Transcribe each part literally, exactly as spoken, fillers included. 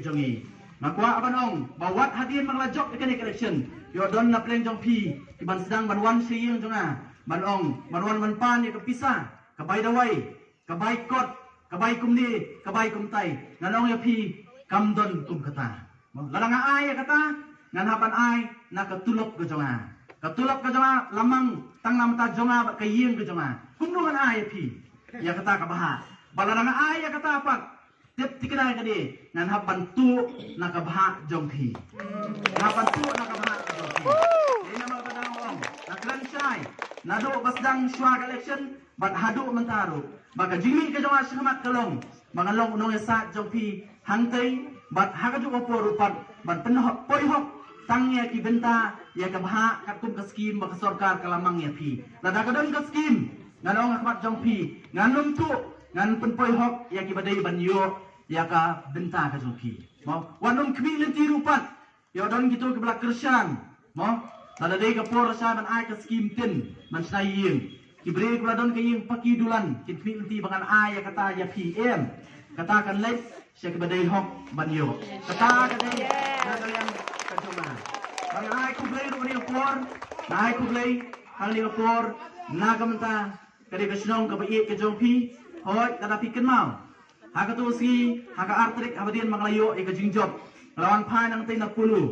jong ngi. Nga kwah ban ong ba wat hadien ba nga la jop ïa kane ka election, ïoh don na pdeng jong phi ki ban sdang ban wan sha ïing jong nga ban ong, ban wan ban pan ïa ka pisa, ka bai dawai, ka bai kot, ka bai kumne, ka bai kumtai. Ngan ong ïa phi, kam don kum kata. Lada nga ai ïa kata, ngan hap ban ai na ka tulop ka jong nga. Ka tulop ka jong nga la mang tang namar ta jong nga bad ka ïing ka jong nga. Kumno ngan ai ïa phi ïa kata ka bhah? Ba lada nga ai ïa kata pat, tip thikna ïa kane, ngan hap ban tuh na ka bhah jong phi. Ngan hap ban tuh na ka bhah jong phi. Dei namar kata nga ong, nga kren shai, naduh ba sdang shuwa ka election bad haduh mynta ruh, ba ka jingmih ka jong nga shakhmat ka long ba ngan long u nongïasaid jong phi hangtei, bad ha kajuh ka por ruh pat ban pynhok, poi hok tang ïa ki bynta ïa ka bhah katkum ka skim ba ka sorkar ka la mang ïa phi. Lada ka don ka skim, ngan ong ha khmat jong phi, ngan ym tuh, ngan pynpoi hok ïa ki ba dei ban ïoh ïa ka bynta ka jong phi. Mo, wat nym khmih lynti ruh pat. Ïoh don kito kiba la kyrshan, mo, lada dei ka por lashai ban ai ka skim tin ban shna ïing, ki briew kiba la don ka ïing paki dulan kin khmih lynti ba ngan ai ïa kata ïa phi. Em, kata kan leit sha kiba dei hok ban ïoh. Kata ka dei na ka liang ka jong nga. Ba ngan ai khublei ruh ha kane ka por, nga ai khublei ha kane ka por na ka bynta ka dei ka shnong kaba ïeit ka jong phi. Hooid, lada phi kynmaw, ha kato sngi, ha ka ar tarik, haba dien ba nga la ïoh ïa ka jingjop, nga la wan phai nangtei na Polo,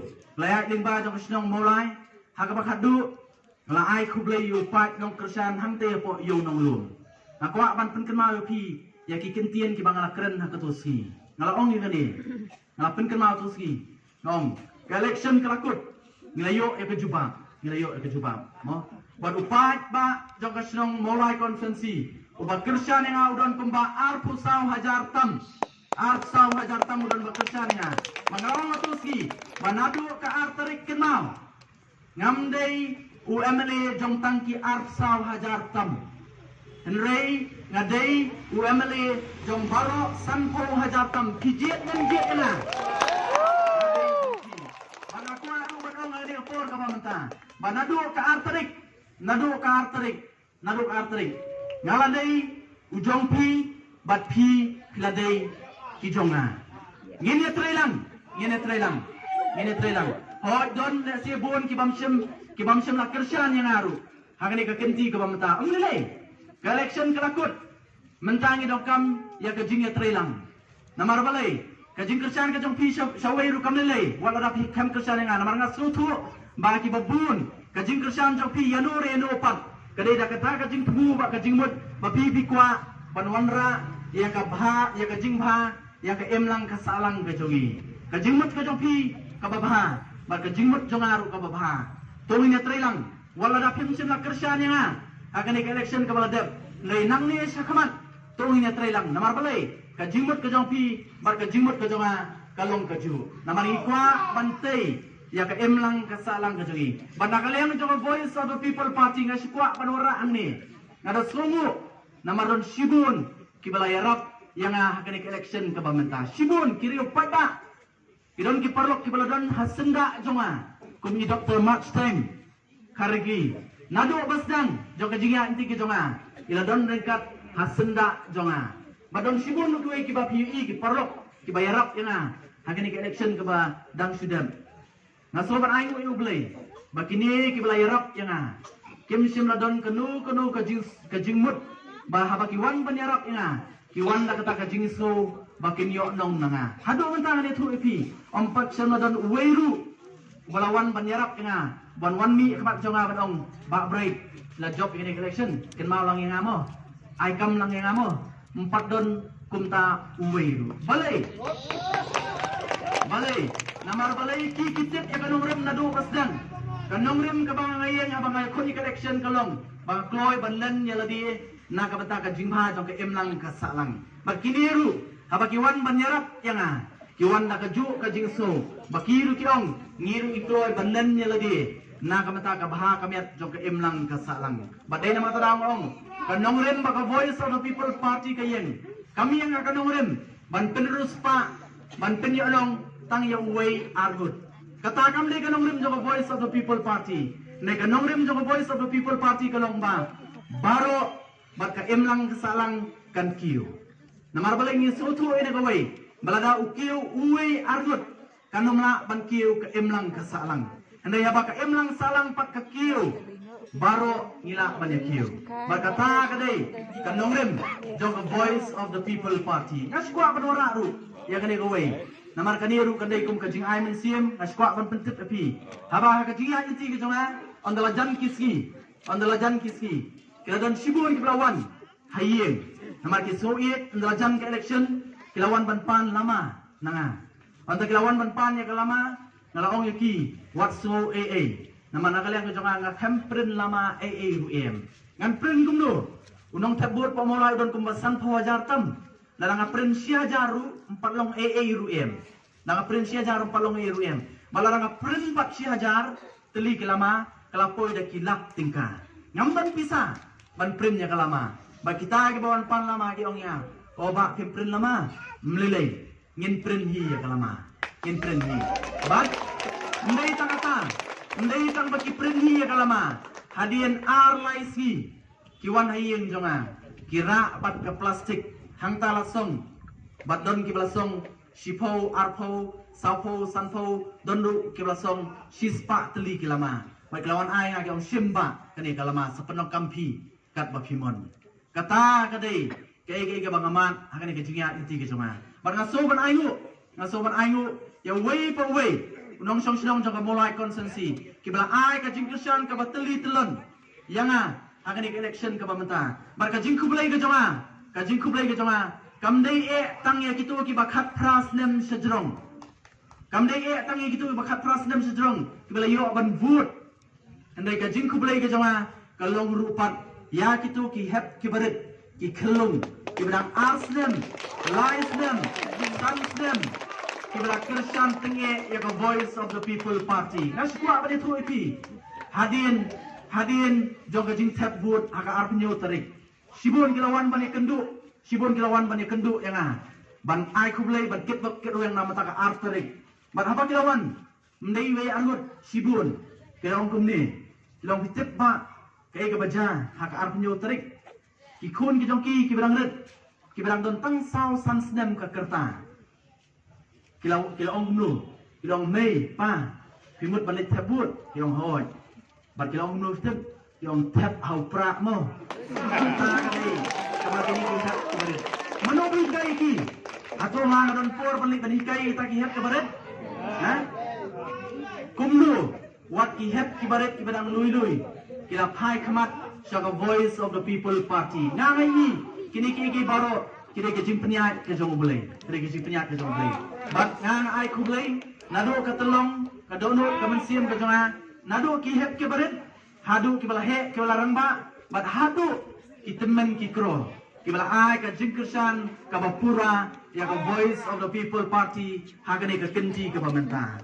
la ïaid lyngba jong ka shnong Mawlai. Ha kaba khatduh, nga la ai khublei ïa u paid nongkyrshan hangtei hapoh Ïew Nonglum. Nga kwah ban pynkynmaw ïa phi ïa ki kyntien kiba nga la kren ha kato sngi. Nga la ong ïa kane, nga la pynkynmaw kato sngi. Nga ong, ka election ka la kut, ngi la ïoh ïa ka jubab, ngi la ïoh ïa ka jubab. Mo, bad u paid ba jong ka shnong Mawlai constituency uba kyrshan ïa nga u don kumba arphew saw hajar tam. Arphew saw hajar tam u don ba kyrshan ïa nga. Ma nga ong ha kato sngi ba naduh ka ar tarik, kynmaw, ngam dei u M L A jong tang ki arphew saw hajar tam. Hynrei nga dei u M L A jong baroh sanphew hajar tam. Phi jied ne ym jied ïa nga? Ba nga kwah ruh ban ong ha kane ka por kaba mynta ba naduh ka ar tarik, naduh ka ar tarik, naduh ka ar tarik, nga la dei u jong phi bad phi, phi la dei ki jong nga. Ngin ïatreilang, ngin ïatreilang, ngin ïatreilang. Hooid, don lehse bun ki bym shym, ki bym shym la kyrshan ïa nga ruh ha kane ka kynti kaba mynta. Ym lei lei, ka election ka la kut. Mynta ngi donkam ïa ka jingïatreilang. Namar balei? Ka jingkyrshan ka jong phi sha, sha uwei ruh kam lei lei, wat lada phi khlem kyrshan ïa nga. Namar nga sngewthuh ba kiba bun, ka jingkyrshan jong phi ïano re ïano pat, ka dei da kata ka jingthmu bad ka jingmut ba phi, phi kwah ban wanrah ïa ka bha, ïa ka jingbha, ïa ka imlang ka sahlang ka jong ngi. Ka jingmut ka jong phi kaba bha bad ka jingmut jong nga ruh kaba bha. To ngin ïatreilang. Wat lada phim shym la kyrshan ïa nga ha kane ka election kaba la dep, hynrei nangne shakhmat, to ngin ïatreilang. Namar balei? Ka jingmut ka jong phi bad ka jingmut ka jong nga ka long kajuh. Namar ngi kwah ban tei ïa ka imlang ka sahlang ka jong ngi. Bad na ka liang jong ka Voice of the People Party, nga shu kwah ban wanrah hangne. Nga da sngewnguh namar don shibun kiba la ïarap ïa nga ha kane ka election kaba mynta. Shibun ki riew paidbah. Ki don ki paralok kiba la don ha syndah jong nga, kum i Doktor March Time Khargi. Naduh ba sdang jong ka jingïaid lynti ka jong nga, i la don ryngkat ha syndah jong nga. Bad don shibun kiwei kiba phi ïohi, ki paralok kiba ïarap ïa nga ha kane ka election kaba dang shu dep. Nga sngew ban ainguh ïa U Blei ba kine kiba la ïarap ïa nga kim shym la don kano kano ka jing, ka jingmut ba haba ki wan ban ïarap ïa nga, ki wan da kata ka jingsngew ba kin ïoh nong na nga. Haduh mynta ngan ïathuh ïa phi, ym pat shym la don uwei ruh uba la wan ban ïarap ïa nga, ban wan mih ha khmat jong nga ban ong, Bah Bright, la jop ïa kane ka election, kynmaw lang ïa nga mo, ai kam lang ïa nga mo. Ym pat don kumta uwei ruh. Balei? Balei? Namar balei? Ki, ki tip ïa ka nongrim naduh ba sdang. Ka nongrim kaba nga ïeng haba nga ïakhun ïa ka election ka long ba nga kloi ban len ïa lade na ka bynta ka jingbha jong ka imlang ka sahlang. Bad kine ruh, haba ki wan ban ïarap ïa nga, ki wan da kajuh ka jingsngew ba ki ruh ki ong, ngi ruh ngi kloi ban len ïa lade na ka bynta ka bha ka miat jong ka imlang ka sahlang. Bad dei namar kata nga ong, ka nongrim ba ka Voice of the People Party ka ïeng, kam ïeng ha ka nongrim ban pynriewspah, ban pynïohnong tang ïa uwei ar ngut. Kata kam dei ka nongrim jong ka Voice of the People Party. Ne ka nongrim jong ka Voice of the People Party ka long ba baroh bad ka imlang ka sahlang kan kiew. Namar balei? Ngi sngewthuh ïa kawei, Ba lada u kiew uwei arngut, kan ym lah ban kiew ka imlang ka sahlang. Hynrei haba ka imlang sahlang pat ka kiew, baroh ngi lah ban ïa kiew. Bad kata ka dei ka nongrim jong ka Voice of the People Party. Nga sngewkwah ban wanrah ruh ïa kane kawei. Namar kane ruh kan dei kum ka jingai mynsiem, nga sngewkwah ban pyntip ïa phi. Haba ha ka jingïaid lynti ka jong nga, ynda la jan ki sngi, ynda la jan ki sngi, ki la don shibun kiba la wan ha ïing. Namar ki sngew ïeit, ynda la jan ka election, ki la wan ban pan lama na nga. Ynda ki la wan ban pan ïa ka lama, nga la ong ïa ki, wat sngew ei ei. Namar na ka liang ka jong nga, nga khlem print lama ei ei ruh em. Ngan print kumno? U nongthep vote pat Mawlai u don kumba sanphew hajar tam. Lada nga print shi hajar ruh, ym pat long ei ei ruh em. Lada nga print shi hajar ym pat long ei ei ruh em. Bad lada nga print pat shi hajar tylli ki lama, ka la poi da ki lak tyngka. Ngam don pisa ban print ïa ka lama. Bad kita kiba wan pan lama ki ong ïa nga, "O bah, phim print lama?" Ym lei lei. Ngin print hi ïa ka lama. Ngin print hi. Bad ym dei tang kata, ym dei tang ba ki print hi ïa ka lama. Hadien ar lai sngi, ki wan ha ïing jong nga, ki rah pat ka plastik, hangta la song. Bad don kiba la song shiphew, arphew, sawphew, sanphew, don ruh kiba la song shispah tylli ki lama. Bad ki la wan ai nga, ki ong, "Shim bah kane ka lama, sa pyndonkam phi katba phi mon." Kata ka dei kaei kaei kaba nga mad ha kane ka jingïaid lynti ka jong nga. Bad nga sngewbha ban ainguh, nga sngewbha ban ainguh ïa uwei pa uwei u nongshong shnong jong ka Mawlai constituency, kiba la ai ka jingkyrshan kaba tylli tyllon ïa nga ha kane ka election kaba mynta. Bad ka jingkhublei ka jong nga, ka jingkhublei ka jong nga, kam dei eh tang ïa kito kiba khatphra snem shajrong. Kam dei eh tang ïa kito kiba khatphra snem shajrong kiba la ïoh ban vote. Hynrei ka jingkhublei ka jong nga ka long ruh pat ïa kito ki hep kiba rit, ki khyllung, kiba dang ar snem, lai snem, san snem, kiba la kyrshan tyngeh ïa ka Voice of the People Party. Nga sngewkwah ban ïathuh ïa phi. Hadien, hadien jong ka jingthep vote ha ka arphew tarik, shibun ki la wan ban ïakynduh, shibun ki la wan ban ïakynduh ïa nga, ban ai khublei, ban kit bok kit rwiang na mynta ka ar tarik. Bad haba ki la wan, ym dei wei arngut, shibun. Ki la ong kumne, ki la ong, "Phi tip bah kaei kaba jia ha ka arphew tarik? Ki khun ki jong ki, kiba dang rit, kiba dang don tang saw san snem ka rta, ki la, ki la ong kumno? Ki la ong, 'Mei, pa, phi mut ban leit thep vote?'" Ki la ong, "Hooid." Bad ki la ong kumno, "Phi tip?" Ki ong, "Thep ha u prah mo." Kata ka dei kaba kine ki hep kiba rit. Mano ba hikai ki? Hato nga nga don por ban leit ban hikai kita ki hep kiba rit? Ha? Kumno wat ki hep kiba rit kiba dang lui lui ki la phai khmat sha ka Voice of the People Party? Nga nga ïohi kine ki, ki baroh ki dei ka jingpynïaid ka jong U Blei. Ki dei ka jingpynïaid ka jong U Blei. Bad nga nga ai khublei naduh ka tyllong, ka dohnud, ka mynsiem ka jong nga, naduh ki hep kiba rit haduh kiba la heh, kiba la rangbah, bad haduh ki tymmen ki kro, kiba la ai ka jingkyrshan kaba pura ïa ka Voice of the People Party ha kane ka kynti kaba mynta.